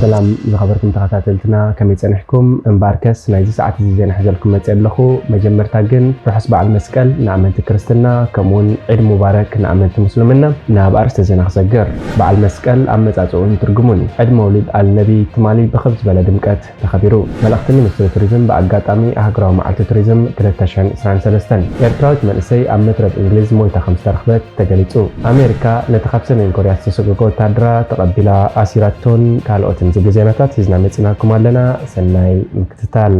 ሰላም ዝኸበርኩም ተኸታተልትና፣ ከመይ ጸኒሕኩም? እምበኣርከስ ናይዚ ሰዓት እዚ ዜና ሒዘልኩም መጽእ ኣለኹ። መጀመርታ ግን ርሑስ በዓል መስቀል ንኣመንቲ ክርስትና፣ ከምኡውን ዒድ ሙባረክ ንኣመንቲ ሙስልምና። ናብ ኣርእስተ ዜና ክሰግር። በዓል መስቀል ኣመጻጽኡን ትርጉሙን። ዒድ መውሊድ ኣልነቢ ትማሊ ብኽብ ዝበለ ድምቀት ተኸቢሩ። መልእኽቲ ሚኒስትሪ ቱሪዝም ብኣጋጣሚ ኣህጉራዊ መዓልቲ ቱሪዝም ክልተ ሽሕን ዕስራን ሰለስተን። ኤርትራዊት መንእሰይ ኣብ መትረብ እንግሊዝ ሞይታ ከም ዝተረኽበት ተገሊጹ። ኣሜሪካ ነቲ ካብ ሰሜን ኮርያ ዝተሰጎገ ወታደራ ተቐቢላ ኣሲራቶን ካልኦትን ዝብሉ ዜናታት ሒዝና መጺናኩም ኣለና። ሰናይ ምክትታል።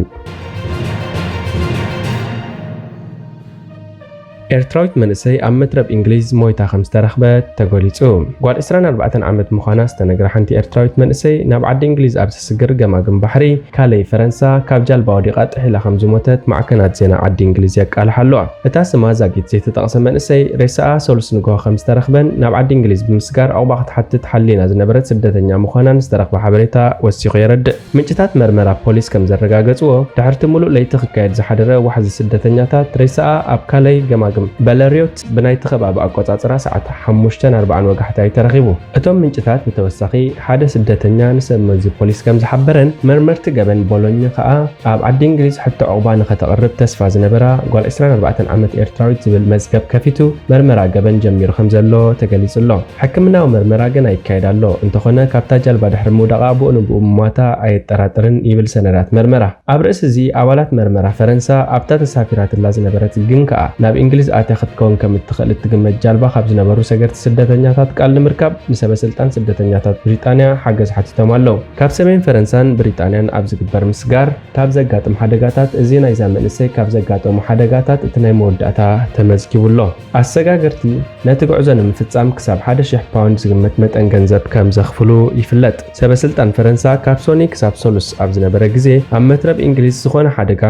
ኤርትራዊት መንእሰይ ኣብ መትረብ እንግሊዝ ሞይታ ከም ዝተረኽበት ተገሊጹ። ጓል ዕስራን ኣርባዕተን ዓመት ምዃና ዝተነግረ ሓንቲ ኤርትራዊት መንእሰይ ናብ ዓዲ እንግሊዝ ኣብ ዘስግር ገማግም ባሕሪ ካለይ ፈረንሳ ካብ ጃልባ ወዲቓ ጥሒላ ከም ዝሞተት ማዕከናት ዜና ዓዲ እንግሊዝ የቃልሓ ኣለዋ። እታ ስማ ዛጊት ዘይተጠቕሰ መንእሰይ ሬሳኣ ሰሉስ ንግሆ ከም ዝተረኽበን ናብ ዓዲ እንግሊዝ ብምስጋር ዑቕባ ክትሓትት ሓሊና ዝነበረት ስደተኛ ምዃናን ዝተረኽበ ሓበሬታ ወሲኹ የረድእ። ምንጭታት መርመራ ፖሊስ ከም ዘረጋገጽዎ፣ ድሕርቲ ምሉእ ለይቲ ክካየድ ዝሓደረ ዋሕዚ ስደተኛታት፣ ሬሳኣ ኣብ ካለይ ገማግም በለርዮት ብናይቲ ከባቢ ኣቆጻጽራ ሰዓት ሓሙሽተን ኣርባዓን ወጋሕታ እዩ ተረኺቡ። እቶም ምንጭታት ብተወሳኺ፣ ሓደ ስደተኛ ንሰብ መዚ ፖሊስ ከም ዝሓበረን፣ መርመርቲ ገበን ቦሎኝ ከኣ ኣብ ዓዲ እንግሊዝ ሕቶ ዑቕባ ንኸተቕርብ ተስፋ ዝነበራ ጓል ዕስራን ኣርባዕተን ዓመት ኤርትራዊት ዝብል መዝገብ ከፊቱ መርመራ ገበን ጀሚሩ ከም ዘሎ ተገሊጹ ኣሎ። ሕክምናዊ መርመራ ገና ይካየድ ኣሎ። እንተኾነ፣ ካብታ ጃልባ ድሕሪ ምውዳቓ ብኡ ንብኡ ምሟታ ኣየጠራጥርን ይብል ሰነዳት መርመራ። ኣብ ርእሲ እዚ፣ ኣባላት መርመራ ፈረንሳ ኣብታ ተሳፊራትላ ዝነበረት ግን ከኣ ናብ እንግሊዝ ኣትያ ክትከውን ከም እትኽእል እትግመት ጃልባ ካብ ዝነበሩ ሰገርቲ ስደተኛታት ቃል ንምርካብ ንሰበ ስልጣን ስደተኛታት ብሪጣንያ ሓገዝ ሓቲቶም ኣለዉ። ካብ ሰሜን ፈረንሳን ብሪጣንያን ኣብ ዝግበር ምስጋር ካብ ዘጋጥም ሓደጋታት፣ እዚ ናይዛ መንእሰይ ካብ ዘጋጠሙ ሓደጋታት እቲ ናይ መወዳእታ ተመዝጊቡ ኣሎ። ኣሰጋገርቲ ነቲ ጉዕዞ ንምፍጻም ክሳብ ሓደ ሽሕ ፓውንድ ዝግመት መጠን ገንዘብ ከም ዘኽፍሉ ይፍለጥ። ሰበ ስልጣን ፈረንሳ ካብ ሶኒ ክሳብ ሰሉስ ኣብ ዝነበረ ግዜ ኣብ መትረብ እንግሊዝ ዝኾነ ሓደጋ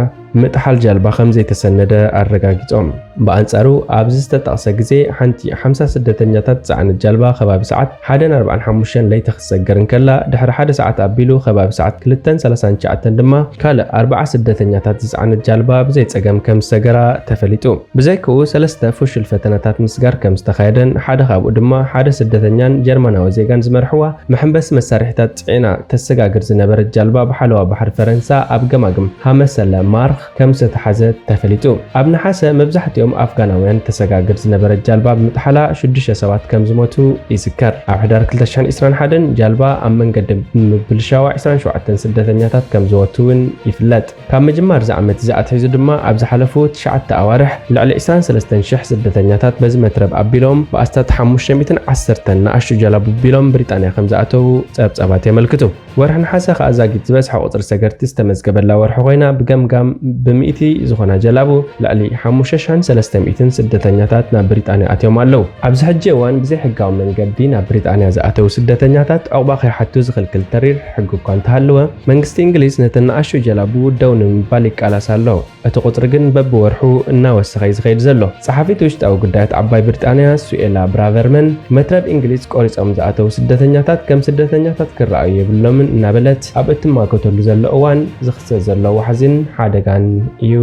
ምጥሓል ጃልባ ከም ዘይተሰነደ ኣረጋጊጾም። ብኣንጻሩ ኣብዚ ዝተጠቕሰ ግዜ ሓንቲ ሓምሳ ስደተኛታት ዝጸዓነት ጃልባ ከባቢ ሰዓት ሓደን ኣርባዓን ሓሙሽተን ለይቲ ክትሰግር እንከላ፣ ድሕሪ ሓደ ሰዓት ኣቢሉ ከባቢ ሰዓት ክልተን ሰላሳን ትሽዓተን ድማ ካልእ ኣርባዓ ስደተኛታት ዝጸዓነት ጃልባ ብዘይ ጸገም ከም ዝሰገራ ተፈሊጡ። ብዘይክኡ ሰለስተ ፍሹል ፈተነታት ምስጋር ከም ዝተኻየደን ሓደ ካብኡ ድማ ሓደ ስደተኛን ጀርመናዊ ዜጋን ዝመርሕዋ መሐንበሲ መሳርሒታት ጽዒና ተሰጋግር ዝነበረት ጃልባ ብሓለዋ ባሕሪ ፈረንሳ ኣብ ገማግም ሃመሰለ ማርኽ ከም ዝተታሕዘት ተፈሊጡ። ኣብ ነሓሰ መብዛሕትኦም ኣፍጋናውያን ተሰጋግር ዝነበረት ጃልባ ብምጥሓላ ሽዱሽተ ሰባት ከም ዝሞቱ ይዝከር። ኣብ ሕዳር ክልተ ሽሕን ዕስራን ሓደን ጃልባ ኣብ መንገዲ ብምብልሻዋ ዕስራን ሸውዓተን ስደተኛታት ከም ዝሞቱ እውን ይፍለጥ። ካብ ምጅማር እዚ ዓመት እዚ ኣትሒዙ ድማ ኣብ ዝሓለፉ ትሽዓተ ኣዋርሕ ልዕሊ ዕስራን ሰለስተን ሽሕ ስደተኛታት በዚ መትረብ ኣቢሎም ብኣስታት ሓሙሽተ ሚእትን ዓሰርተን ንኣሽቱ ጀላቡ ኣቢሎም ብሪጣንያ ከም ዝኣተዉ ጸብጻባት የመልክቱ። ወርሒ ነሓሰ ከኣ ዛጊት ዝበዝሐ ቁጽሪ ሰገርቲ ዝተመዝገበላ ወርሒ ኮይና፣ ብገምጋም ብሚእቲ ዝኾና ጀላቡ ልዕሊ ሓሙሽተ ሽሕን ሰለስተ ሚእትን ስደተኛታት ናብ ብሪጣንያ ኣትዮም ኣለዉ። ኣብዚ ሕጂ እዋን ብዘይሕጋዊ መንገዲ ናብ ብሪጣንያ ዝኣተዉ ስደተኛታት ዑቕባ ከይሓቱ ዝኽልክል ተሪር ሕጊ እኳ እንተሃለወ፣ መንግስቲ እንግሊዝ ነተን ንኣሽቱ ጀላቡ ደው ንምባል ይቃላስ ኣሎ። እቲ ቁጽሪ ግን በብወርሑ እናወሰኸ እዩ ዝኸይድ ዘሎ። ጸሓፊት ውሽጣዊ ጉዳያት ዓባይ ብሪጣንያ ሱኤላ ብራቨርመን፣ መትረብ እንግሊዝ ቆሪጾም ዝኣተዉ ስደተኛታት ከም ስደተኛታት ክረኣዩ የብሎምን እናበለት፣ ኣብ እትማጎተሉ ዘሎ እዋን ዝኽሰት ዘሎ ዋሕዚን ሓደጋን እዩ።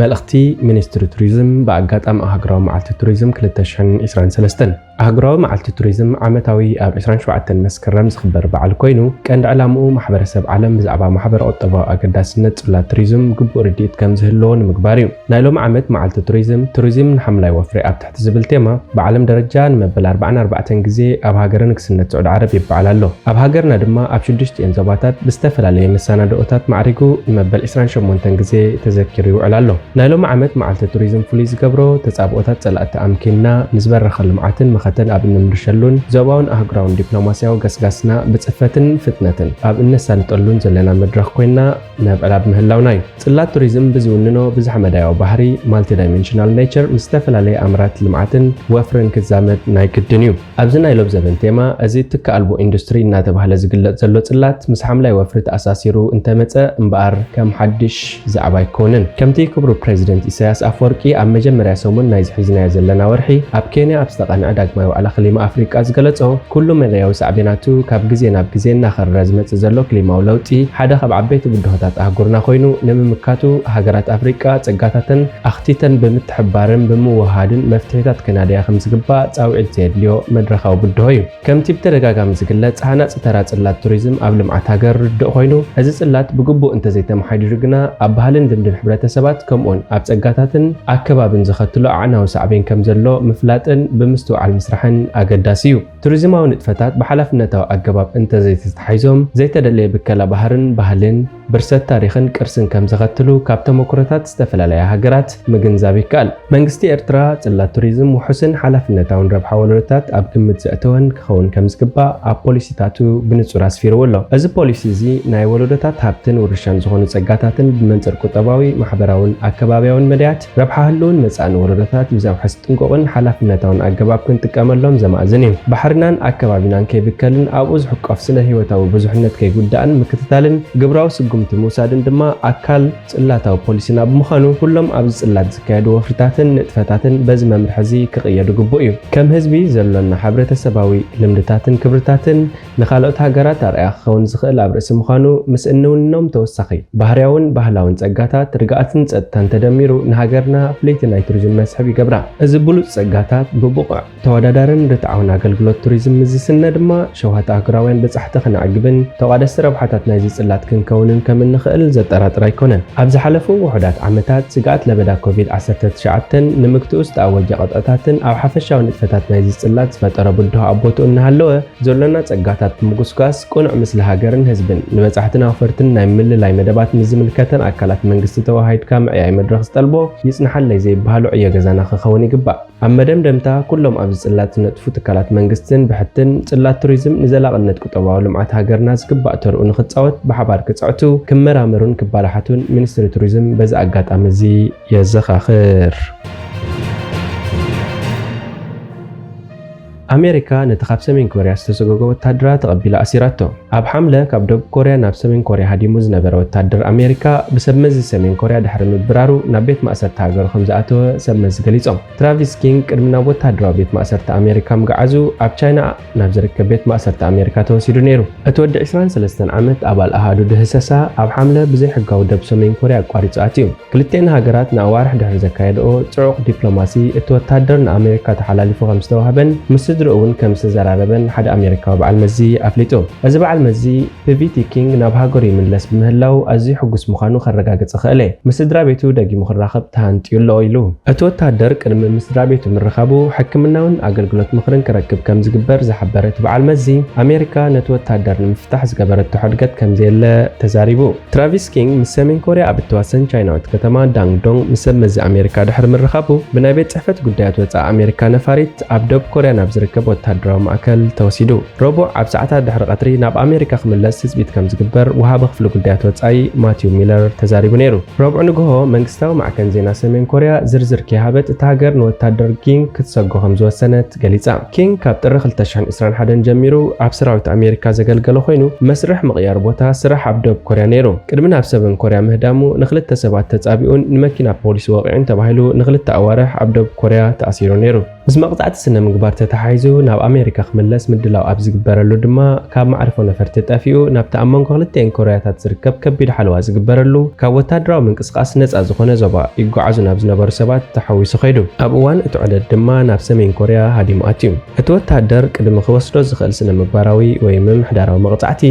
መልእኽቲ ሚኒስትሪ ቱሪዝም ብኣጋጣሚ ኣህጉራዊ መዓልቲ ቱሪዝም ክልተ ሽሕን ዕስራን ሰለስተን። ኣህጉራዊ መዓልቲ ቱሪዝም ዓመታዊ ኣብ ዕስራን ሸውዓተን መስከረም ዝኽበር በዓል ኮይኑ፣ ቀንዲ ዕላምኡ ማሕበረሰብ ዓለም ብዛዕባ ማሕበረ ቁጠባዊ ኣገዳስነት ጽላት ቱሪዝም ግቡእ ርድኢት ከም ዝህልዎ ንምግባር እዩ። ናይ ሎሚ ዓመት መዓልቲ ቱሪዝም፣ ቱሪዝም ንሓምላይ ወፍሪ ኣብ ትሕቲ ዝብል ቴማ፣ ብዓለም ደረጃ ንመበል ኣርባዓን ኣርባዕተን ግዜ ኣብ ሃገረ ንግስነት ስዑዲ ዓረብ ይበዓል ኣሎ። ኣብ ሃገርና ድማ ኣብ ሽዱሽቲኤን ዞባታት ብዝተፈላለየ መሰናድኦታት ማዕሪጉ ንመበል ዕስራን ሸሞንተን ግዜ ተዘኪሩ ይውዕል ኣሎ። ናይ ሎሚ ዓመት መዓልቲ ቱሪዝም ፍሉይ ዝገብሮ፣ ተጻብኦታት ጸላእቲ ኣምኪንና ንዝበረኸ ልምዓትን መኸተን ኣብ እንምርሸሉን ዞባውን ኣህጉራውን ዲፕሎማስያዊ ገስጋስና ብጽፈትን ፍጥነትን ኣብ እነሳልጠሉን ዘለና መድረኽ ኮይንና ነብዕላ ብምህላውና እዩ። ጽላት ቱሪዝም ብዝውንኖ ብዝሐ መዳያዊ ባህሪ፣ ማልቲ ዳይሜንሽናል ኔቸር፣ ምስ ዝተፈላለየ ኣምራት ልምዓትን ወፍርን ክዛመድ ናይ ግድን እዩ። ኣብዚ ናይ ሎብ ዘበን ቴማ፣ እዚ ትኪ ኣልቦ ኢንዱስትሪ እናተባህለ ዝግለጽ ዘሎ ጽላት፣ ምስ ሓምላይ ወፍሪ ተኣሳሲሩ እንተመጸ እምበኣር፣ ከም ሓድሽ ዛዕባ ኣይኮንን። ከምቲ ክቡር ፕሬዚደንት ኢሳያስ ኣፈወርቂ ኣብ መጀመርያ ሰሙን ናይዚ ሒዝናዮ ዘለና ወርሒ ኣብ ኬንያ ኣብ ዝተቐንዐ ዳግማይ ዋዕላ ክሊማ ኣፍሪቃ ዝገለጾ፣ ኩሉ መለያዊ ሳዕቤናቱ ካብ ግዜ ናብ ግዜ እናኸረረ ዝመጽእ ዘሎ ክሊማዊ ለውጢ ሓደ ካብ ዓበይቲ ብድሆታት ኣህጉርና ኮይኑ፣ ንምምካቱ ሃገራት ኣፍሪቃ ጸጋታተን ኣኽቲተን ብምትሕብባርን ብምውህሃድን መፍትሒታት ከናድያ ከም ዝግባእ ጻውዒት ዘየድልዮ መድረኻዊ ብድሆ እዩ። ከምቲ ብተደጋጋሚ ዝግለጽ፣ ሃናጺ ተራ ጽላት ቱሪዝም ኣብ ልምዓት ሃገር ርዱእ ኮይኑ፣ እዚ ጽላት ብግቡእ እንተዘይተመሓዲሩ ግና፣ ኣብ ባህልን ልምድን ሕብረተሰባት ከምኡውን ኣብ ጸጋታትን ኣከባብን ዘኸትሎ ኣዕናዊ ሳዕቤን ከም ዘሎ ምፍላጥን ብምስትውዓል ምስራሕን ኣገዳሲ እዩ። ቱሪዝማዊ ንጥፈታት ብሓላፍነታዊ ኣገባብ እንተዘይተታሒዞም፣ ዘይተደለየ ብከላ ባህርን ባህልን፣ ብርሰት ታሪኽን ቅርስን ከም ዘኸትሉ ካብ ተመኩሮታት ዝተፈላለያ ሃገራት ምግንዛብ ይከኣል። መንግስቲ ኤርትራ፣ ጽላት ቱሪዝም ውሑስን ሓላፍነታውን ረብሓ ወለዶታት ኣብ ግምት ዘእተወን ክኸውን ከም ዝግባእ ኣብ ፖሊሲታቱ ብንጹር ኣስፊርዎ ኣሎ። እዚ ፖሊሲ እዚ ናይ ወለዶታት ሃብትን ውርሻን ዝኾኑ ጸጋታትን ብመንጽር ቁጠባዊ፣ ማሕበራውን ኣከባብያውን መዳያት ረብሓ ህልውን መጻእን ወለዶታት ብዘውሕስ ጥንቁቕን ሓላፍነታውን ኣገባብ ክንጥቀመሎም ዘማእዝን እዩ። ባሕርናን ኣከባቢናን ከይብከልን ኣብኡ ዝሕቆፍ ስነ ህይወታዊ ብዙሕነት ከይጉዳእን ምክትታልን ግብራዊ ስጉምቲ ምውሳድን ድማ ኣካል ጽላታዊ ፖሊሲና ብምዃኑ፣ ኩሎም ኣብዚ ጽላት ዝካየዱ ወፍርታትን ንጥፈታትን በዚ መምርሒ እዚ ክቕየዱ ግቡእ እዩ። ከም ህዝቢ ዘሎና ሕብረተሰባዊ ልምድታትን ክብርታትን ንኻልኦት ሃገራት ኣርኣያ ክኸውን ዝኽእል ኣብ ርእሲ ምዃኑ፣ ምስ እንውንኖም ተወሳኺ ባህርያውን ባህላውን ጸጋታት፣ ርግኣትን ጸጥታን ተደሚሩ ንሃገርና ፍልይቲ ናይ ቱሪዝም መስሕብ ይገብራ። እዚ ብሉጽ ጸጋታት ብብቑዕ ተወዳዳርን ርትዓውን ኣገልግሎት ቱሪዝም ምስ ዝስነ ድማ፣ ሸውሃት ኣህጉራውያን በጻሕቲ ክነዕግብን ተቋደስቲ ረብሓታት ናይዚ ጽላት ክንከውንን ከም እንኽእል ዘጠራጥር ኣይኮነን። ኣብ ዝሓለፉ ውሑዳት ዓመታት፣ ስግኣት ለበዳ ኮቪድ ዓሰርተ ትሽዓተ ንምግትኡ ዝተኣወጀ ቅጥዕታትን ኣብ ሓፈሻዊ ንጥፈታት ናይዚ ጽላት ዝፈጠሮ ብድሆ ኣብ ቦትኡ እናሃለወ፣ ዘሎና ጸጋታት ብምጉስጓስ፣ ቅኑዕ ምስሊ ሃገርን ህዝብን ንበጻሕትን ኣውፈርትን ናይ ምልላይ መደባት ምስ ዝምልከተን ኣካላት መንግስቲ ተወሃሂድካ ምዕያይ መድረኽ ዝጠልቦ ይጽንሓለይ ዘይበሃሎ ዕዮ ገዛና ክኸውን ይግባእ። ኣብ መደምደምታ፣ ኩሎም ኣብዚ ጽላት ዝነጥፉ ትካላት መንግስትን ብሕትን፣ ጽላት ቱሪዝም ንዘላቕነት ቁጠባዊ ልምዓት ሃገርና ዝግባእ ተርኡ ንኽጻወት ብሓባር ክጽዕቱ፣ ክመራመሩን ክባላሓቱን ሚኒስትሪ ቱሪዝም በዚ ኣጋጣሚ እዚ የዘኻኽር። ኣሜሪካ ነቲ ካብ ሰሜን ኮርያ ዝተሰጎገ ወታደራ ተቐቢላ ኣሲራቶ። ኣብ ሓምለ ካብ ደቡብ ኮርያ ናብ ሰሜን ኮርያ ሃዲሙ ዝነበረ ወታደር ኣሜሪካ ብሰብ መዚ ሰሜን ኮርያ ድሕሪ ምብራሩ ናብ ቤት ማእሰርቲ ሃገሩ ከም ዝኣተወ ሰብ መዚ ገሊጾም። ትራቪስ ኪንግ ቅድሚ ናብ ወታደራዊ ቤት ማእሰርቲ ኣሜሪካ ምግዓዙ ኣብ ቻይና ናብ ዝርከብ ቤት ማእሰርቲ ኣሜሪካ ተወሲዱ ነይሩ። እቲ ወዲ ዕስራን ሰለስተን ዓመት ኣባል ኣሃዱ ድህሰሳ ኣብ ሓምለ ብዘይሕጋዊ ደብ ሰሜን ኮርያ ኣቋሪጹ ኣትዩ። ክልቲኤን ሃገራት ንኣዋርሕ ድሕሪ ዘካየድኦ ጽዑቕ ዲፕሎማሲ፣ እቲ ወታደር ንኣሜሪካ ተሓላሊፉ ከም ዝተዋህበን ምስ ስድርኡ እውን ከም ዝተዘራረበን ሓደ ኣሜሪካዊ በዓል መዚ ኣፍሊጡ። እዚ በዓል መዚ፣ ፒ ቪ ቲ ኪንግ ናብ ሃገሩ ይምለስ ብምህላው ኣዝዩ ሕጉስ ምዃኑ ከረጋግጽ እኽእል እየ። ምስ ስድራ ቤቱ ደጊሙ ክራኸብ ተሃንጥዩ ኣሎ ኢሉ። እቲ ወታደር ቅድሚ ምስ ስድራ ቤቱ ምርኻቡ፣ ሕክምናውን ኣገልግሎት ምኽርን ክረክብ ከም ዝግበር ዝሓበረ እቲ በዓል መዚ፣ ኣሜሪካ ነቲ ወታደር ንምፍታሕ ዝገበረቶ ሕድገት ከም ዘየለ ተዛሪቡ። ትራቪስ ኪንግ ምስ ሰሜን ኮርያ ኣብ እትዋሰን ቻይናዊት ከተማ ዳንግዶንግ ምስ ሰብ መዚ ኣሜሪካ ድሕሪ ምርኻቡ፣ ብናይ ቤት ጽሕፈት ጉዳያት ወጻኢ ኣሜሪካ ነፋሪት ኣብ ደቡብ ኮርያ ናብ ዝርከብ ወታደራዊ ማእከል ተወሲዱ። ረቡዕ ኣብ ሰዓታት ድሕሪ ቀትሪ ናብ ኣሜሪካ ክምለስ ትጽቢት ከም ዝግበር ወሃቢ ክፍሊ ጉዳያት ወጻኢ ማቲው ሚለር ተዛሪቡ ነይሩ። ረቡዕ ንግሆ መንግስታዊ ማዕከን ዜና ሰሜን ኮርያ ዝርዝር ከይሃበት፣ እታ ሃገር ንወታደር ኪንግ ክትሰጎ ከም ዝወሰነት ገሊጻ። ኪንግ ካብ ጥሪ ክልተ ሽሕን ዕስራን ሓደን ጀሚሩ ኣብ ሰራዊት ኣሜሪካ ዘገልገለ ኮይኑ፣ መስርሕ ምቕያር ቦታ ስራሕ ኣብ ደቡብ ኮርያ ነይሩ። ቅድሚ ናብ ሰሜን ኮርያ ምህዳሙ ንክልተ ሰባት ተጻቢኡን ንመኪና ፖሊስ ወቒዑን ተባሂሉ ንክልተ ኣዋርሕ ኣብ ደቡብ ኮርያ ተኣሲሩ ነይሩ። ምስ መቕጻዕቲ ስነ ምግባር ተተሓሒዙ ናብ ኣሜሪካ ክምለስ ምድላው ኣብ ዝግበረሉ ድማ፣ ካብ መዕርፎ ነፈርቲ ጠፊኡ ናብቲ ኣብ መንጎ ክልቲኤን ኮርያታት ዝርከብ ከቢድ ሓለዋ ዝግበረሉ፣ ካብ ወታደራዊ ምንቅስቓስ ነጻ ዝኾነ ዞባ ይጓዓዙ ናብ ዝነበሩ ሰባት ተሓዊሱ ከይዱ። ኣብ እዋን እቲ ዑደት ድማ ናብ ሰሜን ኮርያ ሃዲሙ ኣትዩ። እቲ ወታደር ቅድሚ ክወስዶ ዝኽእል ስነ ምግባራዊ ወይ ምምሕዳራዊ መቕጻዕቲ፣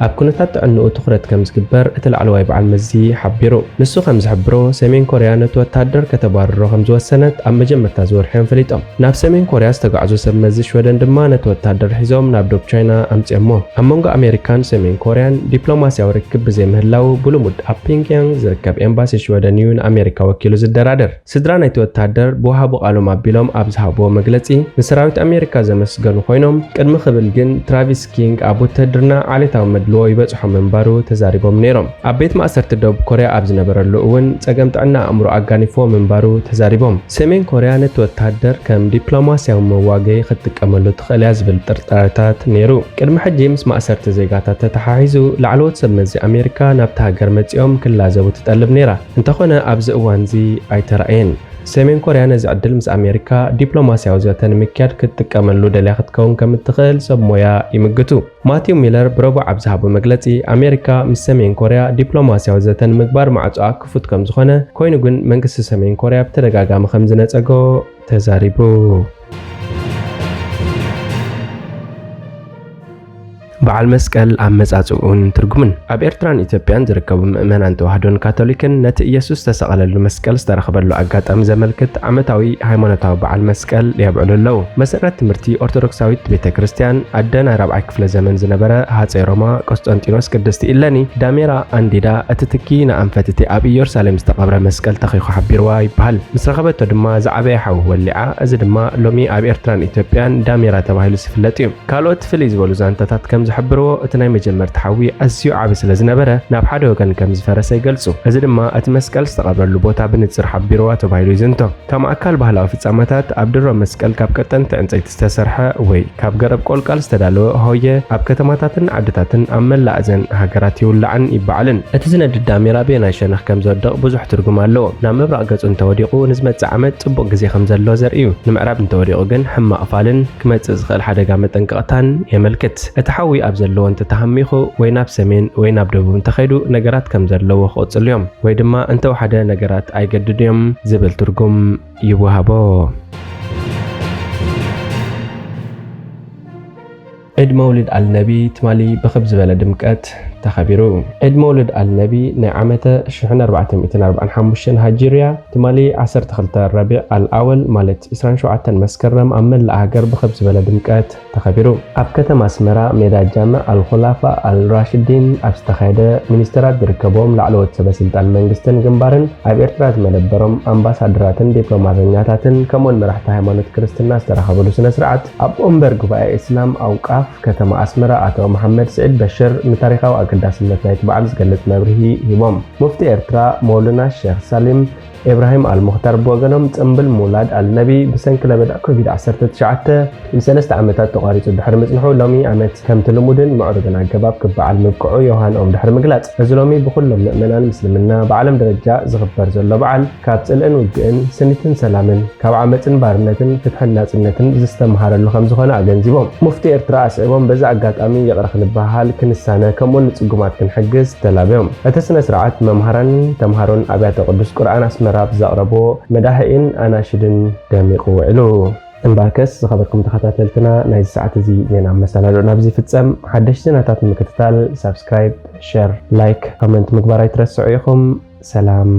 ኣብ ኩነታት ጥዕንኡ ትኹረት ከም ዝግበር እቲ ላዕለዋይ በዓል መዚ ሓቢሩ። ንሱ ከም ዝሕብሮ፣ ሰሜን ኮርያ ነቲ ወታደር ከተባርሮ ከም ዝወሰነት ኣብ መጀመርታ እዚ ወርሒ እዮም ፈሊጦም። ናብ ሰሜን ኮርያ ዝተጓዕዙ ሰብ መዚ ሽወደን ድማ ነቲ ወታደር ሒዞም ናብ ዶብ ቻይና ኣምጺኦሞ። ኣብ መንጎ ኣሜሪካን ሰሜን ኮርያን ዲፕሎማስያዊ ርክብ ብዘይምህላው፣ ብልሙድ ኣብ ፒንግያንግ ዝርከብ ኤምባሲ ሽወደን እዩ ንኣሜሪካ ወኪሉ ዝደራደር። ስድራ ናይቲ ወታደር ብወሃቡ ቃሎም ኣቢሎም ኣብ ዝሃብዎ መግለጺ፣ ንሰራዊት ኣሜሪካ ዘመስገኑ ኮይኖም፣ ቅድሚ ክብል ግን ትራቪስ ኪንግ ኣብ ውትህድርና ዓሌታዊ መድልዎ ይበጽሖ ምንባሩ ተዛሪቦም ነይሮም። ኣብ ቤት ማእሰርቲ ደቡብ ኮርያ ኣብ ዝነበረሉ እውን ጸገም ጥዕና ኣእምሮ ኣጋኒፍዎ ምንባሩ ተዛሪቦም። ሰሜን ኮርያ ነቲ ወታደር ከም ዲፕሎማስያዊ መዋገይ ክትጥቀመሉ ትኽእል እያ ዝብል ጥርጣረታት ነይሩ። ቅድሚ ሕጂ ምስ ማእሰርቲ ዜጋታት ተተሓሒዙ ላዕለዎት ሰብ መዚ ኣሜሪካ ናብቲ ሃገር መጺኦም ክላዘቡ ትጠልብ ነይራ። እንተኾነ ኣብዚ እዋንዚ ኣይተራእየን። ሰሜን ኮርያ ነዚ ዕድል ምስ ኣሜሪካ ዲፕሎማስያዊ ዘተ ንምክያድ ክትጥቀመሉ ደልያ ክትከውን ከም እትኽእል ሰብ ሞያ ይምግቱ። ማቲው ሚለር ብረቡዕ ኣብ ዝሃቦ መግለጺ፣ ኣሜሪካ ምስ ሰሜን ኮርያ ዲፕሎማስያዊ ዘተ ንምግባር ማዕጾኣ ክፉት ከም ዝኾነ፣ ኮይኑ ግን መንግስቲ ሰሜን ኮርያ ብተደጋጋሚ ከም ዝነጸጎ ተዛሪቡ። በዓል መስቀል ኣመጻጽኡን ትርጉምን። ኣብ ኤርትራን ኢትዮጵያን ዝርከቡ ምእመናን ተዋህዶን ካቶሊክን ነቲ ኢየሱስ ዝተሰቐለሉ መስቀል ዝተረኽበሉ ኣጋጣሚ ዘመልክት ዓመታዊ ሃይማኖታዊ በዓል መስቀል የብዕሉ ኣለዉ። መሰረት ትምህርቲ ኦርቶዶክሳዊት ቤተ ክርስቲያን ኣደ ናይ ራብዓይ ክፍለ ዘመን ዝነበረ ሃጸይ ሮማ ቆስጠንጢኖስ ቅድስቲ ኢለኒ ዳሜራ ኣንዲዳ እቲ ትኪ ንኣንፈት እቲ ኣብ ኢየሩሳሌም ዝተቐብረ መስቀል ተኺኹ ሓቢርዋ ይበሃል። ምስ ረኸበቶ ድማ ዝዓበየ ሓዊ ወሊዓ። እዚ ድማ ሎሚ ኣብ ኤርትራን ኢትዮጵያን ዳሜራ ተባሂሉ ዝፍለጥ እዩ። ካልኦት ፍልይ ዝበሉ ዛንታታት ከም ዝሕብርዎ፣ እቲ ናይ መጀመርታ ሓዊ ኣዝዩ ዓቢ ስለ ዝነበረ፣ ናብ ሓደ ወገን ከም ዝፈረሰ ይገልጹ። እዚ ድማ እቲ መስቀል ዝተቐብረሉ ቦታ ብንጽር ሓቢርዋ ተባሂሉ ይዝንቶ። ከም ኣካል ባህላዊ ፍጻመታት፣ ኣብ ድሮ መስቀል ካብ ቀጠንቲ ዕንጸይቲ ዝተሰርሐ ወይ ካብ ገረብ ቆልቃል ዝተዳለወ ሆየ ኣብ ከተማታትን ዓድታትን ኣብ መላእ እዘን ሃገራት ይውላዕን ይበዓልን። እቲ ዝነድድ ዳሜራ በየናይ ሸነኽ ከም ዝወድቕ ብዙሕ ትርጉም ኣለዎ። ናብ ምብራቕ ገጹ እንተወዲቑ ንዝመጽእ ዓመት ጽቡቕ ግዜ ከም ዘሎ ዘርኢ እዩ። ንምዕራብ እንተወዲቑ ግን ሕማቕ ፋልን ክመጽእ ዝኽእል ሓደጋ መጠንቀቕታን የመልክት። እቲ ሓዊ ኣብ ዘለዎ እንተተሃሚኹ ወይ ናብ ሰሜን ወይ ናብ ደቡብ እንተኸይዱ ነገራት ከም ዘለዎ ክቕጽሉ እዮም። ወይ ድማ እንተወሓደ ነገራት ኣይገድዱ እዮም ዝብል ትርጉም ይወሃቦ። ዒድ መውሊድ ኣልነቢ ትማሊ ብኽብ ዝበለ ድምቀት ተኸቢሩ። ዒድ መውሊድ ኣልነቢ ናይ ዓመተ ሽሕን ኣርባዕተ ሚእትን ኣርባዓን ሓሙሽተን ሃጅርያ ትማሊ ዓሰርተ ክልተ ረቢዕ ኣልኣወል ማለት ዕስራን ሸውዓተን መስከረም ኣብ መላእ ሃገር ብኽብ ዝበለ ድምቀት ተኸቢሩ። ኣብ ከተማ ኣስመራ ሜዳ ጃምዕ ኣልኹላፋ ኣልራሽዲን ኣብ ዝተኻየደ ሚኒስተራት ዝርከብዎም ላዕለዎት ሰበ ስልጣን መንግስትን ግንባርን ኣብ ኤርትራ ዝመደበሮም ኣምባሳደራትን ዲፕሎማሰኛታትን ከምኡውን መራሕቲ ሃይማኖት ክርስትና ዝተረኸብሉ ስነ ስርዓት ኣብ ወንበር ጉባኤ እስላም ኣውቃፍ ከተማ ኣስመራ ኣቶ መሓመድ ስዒድ በሽር ንታሪኻዊ ኣገዳስነት ናይቲ በዓል ዝገልጽ መብርሂ ሂቦም። ሙፍቲ ኤርትራ መውላና ሼኽ ሳሊም ኢብራሂም ኣልሙኽታር ብወገኖም ጽምብል ምውላድ ኣልነቢ ብሰንኪ ለበዳ ኮቪድ ዓሰርተ ትሽዓተ ንሰለስተ ዓመታት ተቋሪጹ ድሕሪ ምጽንሑ ሎሚ ዓመት ከምቲ ልሙድን ምዕሩግን ኣገባብ ክበዓል ምብቅዑ ዮሃንኦም ድሕሪ ምግላጽ፣ እዚ ሎሚ ብኹሎም ምእመናን ምስልምና ብዓለም ደረጃ ዝኽበር ዘሎ በዓል ካብ ጽልእን ውግእን ስኒትን ሰላምን ካብ ዓመጽን ባርነትን ፍትሕን ናጽነትን ዝተምሃረሉ ከም ዝኾነ ኣገንዚቦም። ሙፍቲ ኤርትራ ኣስዒቦም በዚ ኣጋጣሚ ይቕረ ክንበሃል፣ ክንሳነ ከምኡውን ንጽጉማት ክንሕግዝ ተላብዮም። እቲ ስነ ስርዓት መምሃራንን ተምሃሮን ኣብያተ ቅዱስ ቁርኣን ኣስመራ ብዘቕረብዎ መዳህኢን ኣናሽድን ደሚቑ ውዒሉ። እምበኣርከስ ዝኸበርኩም ተኸታተልትና ናይዚ ሰዓት እዚ ዜና መሰናድኦ ናብዚ ይፍጸም። ሓደሽቲ ዜናታት ንምክትታል ሳብስክራይብ፣ ሸር፣ ላይክ፣ ኮመንት ምግባር ኣይትረስዑ ኢኹም። ሰላም።